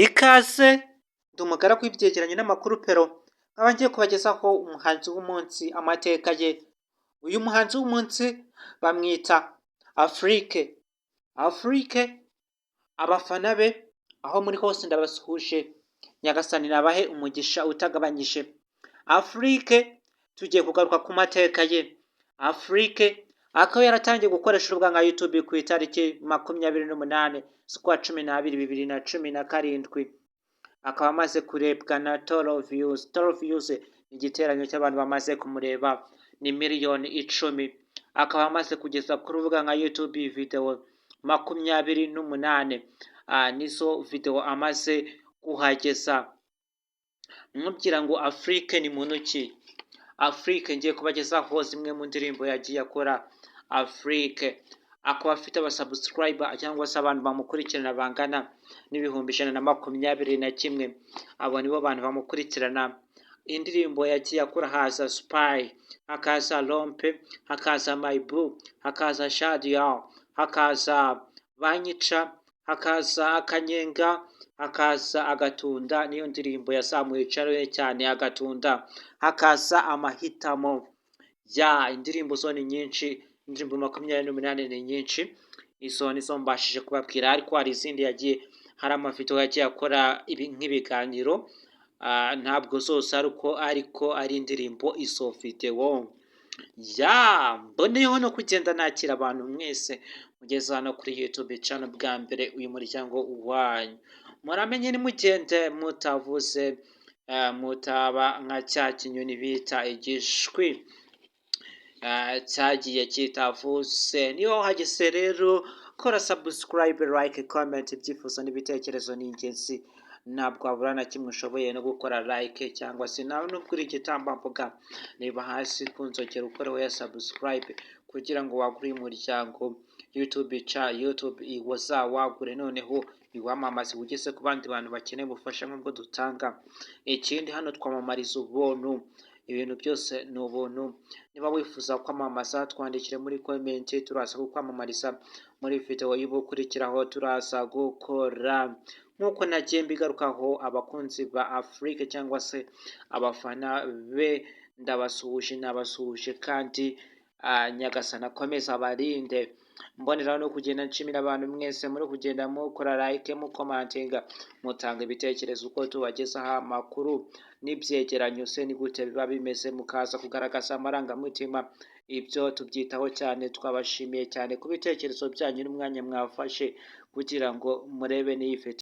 Ikaze, ndi umugaragu w'ibyegeranyo n'amakuru Pero, nkaba ngiye kubagezaho umuhanzi w'umunsi, amateka ye. Uyu muhanzi w'umunsi bamwita Afrique. Afrique, abafana be aho muri hose ndabasuhuje, Nyagasani nabahe umugisha utagabanyije. Afrique tugiye kugaruka ku mateka ye. Afrique akaba yaratangiye gukoresha urubuga nka YouTube ku itariki 28 z'ukwa 12 2017, akaba amaze kurebwa na total views. Total views ni igiteranyo cy'abantu bamaze kumureba, ni miliyoni 10. Akaba amaze kugeza ku rubuga nka YouTube video 28, nizo video amaze kuhageza. Nkubwira ngo Afrique ni muntu ki? Afrique ngiye kubagezaho zimwe mu ndirimbo yagiye akora. Afrique akaba afite abasubscriber cyangwa se abantu bamukurikirana bangana n'121,000. Abo nibo bantu bamukurikirana. Indirimbo yagiye akora, haza Spy, hakaza Lompe, hakaza My Boo, hakaza Shadia, hakaza Banyica, hakaza Akanyenga, hakaza Agatunda, niyo ndirimbo yazamuye channel cyane Agatunda, hakaza Amahitamo. Ya indirimbo zo ni nyinshi, indirimbo 28 ni nyinshi. Izo nizo mbashije kubabwira, ariko hari izindi yagiye, hari amavideo yagiye akora ibi nk'ibiganiro, ntabwo zose ariko ari indirimbo izo video. Ya mboneyeho no kugenda nakira abantu mwese mugeze hano kuri YouTube channel bwa mbere, uyu muryango wanyu. Muramenye nimugende mutavuze, mutaba nka cya kinyoni bita igishwi cyagiye kitavuze. Niba wahageze rero, kora subscribe, like, comment. Ibyifuzo n'ibitekerezo ni ingenzi, ntabwo wabura na kimwe ushoboye no gukora like, cyangwa se nawe nubwo uri igitambambuga, niba hasi ku nzogera ukoreho ya subscribe kugira ngo wagure uyu muryango YouTube ca YouTube wazawagure, noneho iwamamaze ugeze ku bandi bantu bakeneye ubufasha nk'ubwo dutanga. Ikindi, hano twamamariza ubuntu, ibintu byose ni ubuntu. Niba wifuza kwamamaza, twandikire muri comment, turaza kukwamamariza muri video y'ubukurikiraho turaza gukora. Nk'uko nagiye mbigarukaho, abakunzi ba Afrique cyangwa se abafana be ndabasuhuje, nabasuhuje kandi Nyagasani akomeze abarinde. Mboneraho no kugenda nshimira abantu mwese muri kugenda mukora like, mucommentinga, mutanga ibitekerezo uko tubagezaho amakuru n'ibyegeranyo, se ni gute biba bimeze, mukaza kugaragaza amarangamutima. Ibyo tubyitaho cyane. Twabashimiye cyane ku bitekerezo byanyu n'umwanya mwafashe kugira ngo murebe n'iyi video.